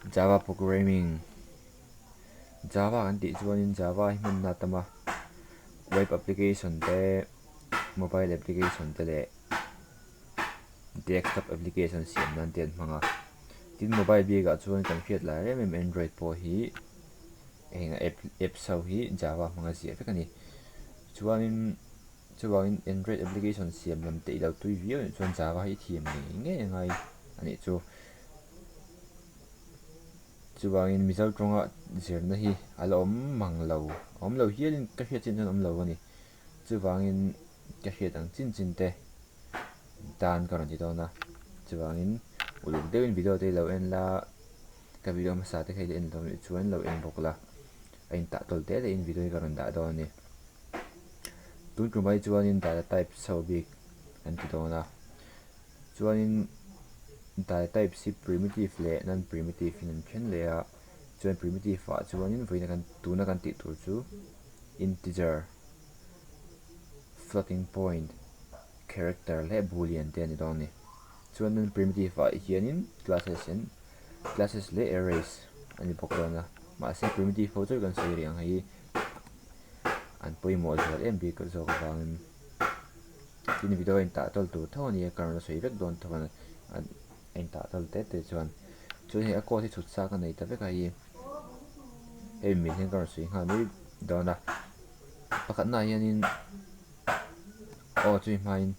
Java programming Java kan tih chuanin Java hi hmanna a tam a, web application te, mobile application te leh desktop application siam nan te an hmang a. Tin mobile bikah chuan kan hriat lai rem em Android pawh hi heng app apps ho hi Java hmanga ziah vek a ni. Chuanin chuvangin Android application siam lam te i lo tui viau anih chuan Java hi i thiam ngei ngei a ngai a nih chu. Chuvangin Mizo tawnga zirna hi a la awm mang lo, a awm lo hialin ka hriat chin chuan a awm lo a ni. Chuvangin ka hriat ang chin chin te tan ka rawn ti dawn a, chuvangin uluk deuhin video te lo en la, ka video hmasa te kha i la en lo anih chuan lo en bawk la, a intah tawl te te in video hi ka rawn dah dawn a ni. Tun tum ai chuanin data types ho bik kan ti dawn a. Chuanin data types hi primitive leh non-primitive in an then leh a, chuan primitive ah chuanin vawiin kan tuna kan tih tur chu integer, floating point, character leh boolean te a ni dawn a ni. Chuan non-primitive ah hianin classes in classes leh arrays a ni bawk dawn a, mahse primitive ho chu kan sawi rih ang hei an pawimawh zual em bik zawk avangin. Tin video a intah tawl tur tho a nia ka rawn la sawi vek dawn tho a a intah tawl te te chuan chuan hei a coat hi chhut sa ka nei ta vek a hei hei mil hian ka rawn sawi nghal mai dawn a pakhat naah hianin aw chumi hmain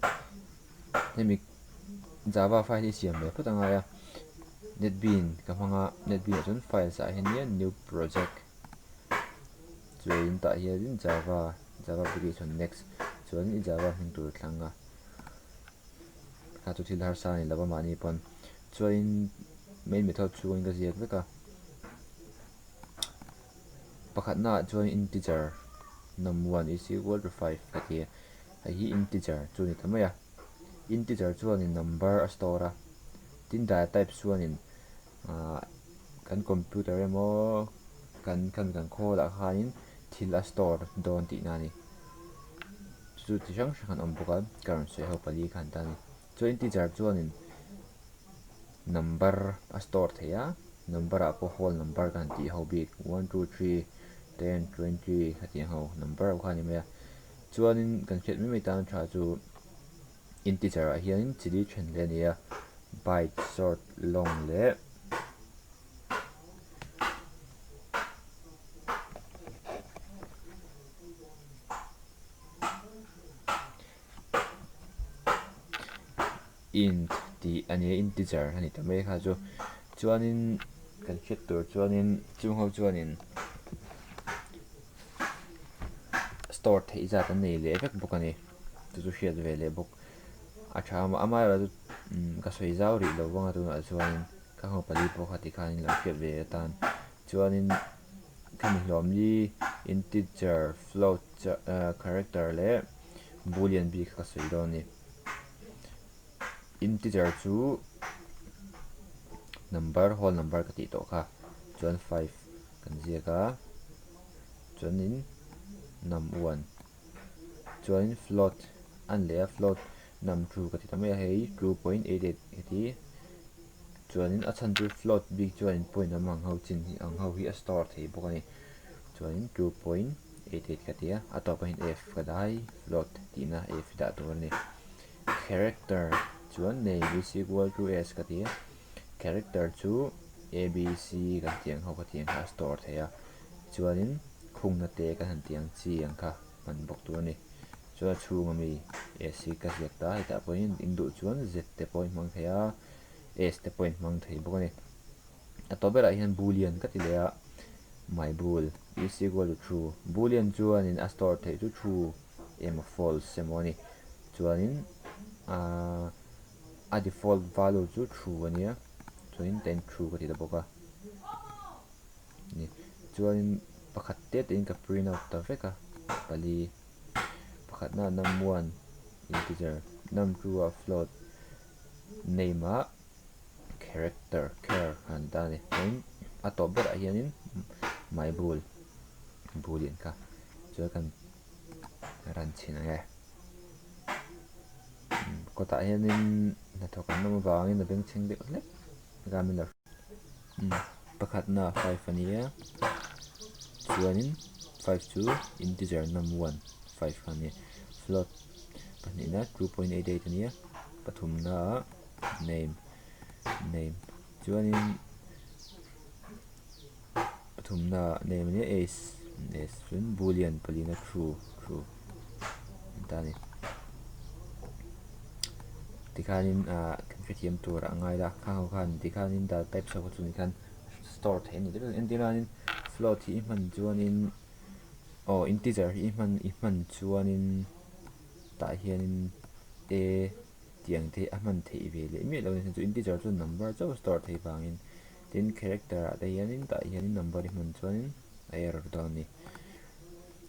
hemi java file hi siam ve phawt a ngai a netbean ka hmang a netbean ah chuan files ah hian hian new project chuan tah hianin java java application next chuan i java hming tur thlang a kha chu thil harsa a ni lo a mahni pawn chuanin main method chhungin ka ziak vek a pakhatna ah chuan integer num one is equal to five ka ti a hei hi integer chu a ni ta mai a integer chuanin number a store a tin data type chuanin ahh kan computer emaw kan kan kan khawl ah khanin thil a store dawn tihna a ni chu chi hrang hrang an awm bawk a ka rawn sawi ho pali kha an ta a ni chuan integer chuanin number a store thei a number ah pawh whole number kan tih ho bik one two three ten twenty khatiang ho number ho kha a ni mai a chuanin kan hriat mai mai tan tha chu. Integer ah hianin chi li then leh a ni a, byte, short, long leh int tih a ni a, integer a ni ta mai kha chu. Chuanin kan hriat tur chuanin chung ho chuanin store theih zat an nei leh vek bawk a ni. Chu chu hriat ve leh bawk a tha a amaherawh chu ka sawi zau rih lo vang a tunah chuanin ka nghawng pali pawh kha tikhanin lo hriat ve atan chuanin khami hlawm li integer float character leh boolean bik kha ka sawi dawn a ni integer chu number whole number ka tih tawh kha chuan five kan ziak a chuanin num one. Chuanin float a ni leh a float num two ka ti ta mai a hei 2.88 ka ti chuanin a chhan chu float bik chuanin point awm ang ho chin hi ang ho hi a store thei bawk a ni chuanin 2.88 ka ti a a tawpah hian f ka dah a float tihna f hi dah tur a ni character chuan name is equal to s ka ti a character chu a b c kan tih ang ho ka tih ang kha a store thei a chuanin khungna te kan han tih ang chi ang kha hman bawk tur a ni. Chuan a chhung ami S hi ka ziak ta a, hetah pawhin in duh chuan Z te pawh in hmang thei a, S te pawh in hmang thei bawk a ni. A tawp berah hian boolean ka ti leh a, my bool is equal to true. Boolean chuanin a store theih chu true emaw false emaw a ni. Chuanin ahh a default value chu true a nia, chuanin ten true ka ti ta bawk a. Ni chuanin pakhat te tein ka print out ta vek a pali pakhatna num one integer num two ah float name ah character char kha an ta a ni chuan a tawp berah hianin my bool boolean kha chuan kan ran chhin ang e kawtah hianin hnathawk an awm avangin a bengchheng deuh hlek. Pakhatna 5 a nia, chuanin 5 chu integer num 1, 5 kha a nia. Float pahnihna 2.88 a nia, pathumna ah name, name chuanin pathumna ah name a nia ace, ace chuan boolean palina true, true an ta a ni. Tikhanin ah kan hrethiam tur a ngai la, khang ho khan tikhanin data types ho kha chu nikhan store theih a ni deuh entir hianin float hi i hman chuanin aw integer hi i hman i hman chuanin tah hianin a tiang te a hman theih ve leh miah lo a ni chu integer chu number chauh store theih vangin tin character ah te hianin tah hianin number i hman chuanin a error dawn a ni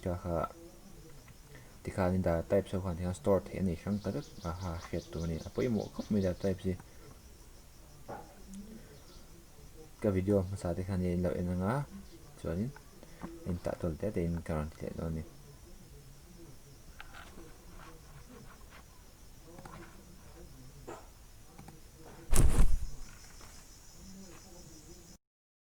ka kha tikhanin data types ho khan tikhan store theih a ni hrang ta vek a ha hriat tur a ni a pawimawh khawp mai data types hi. Ka video hmasa te khan in lo en anga chuanin en tah tawl te te in ka rawn ti leh dawn a ni.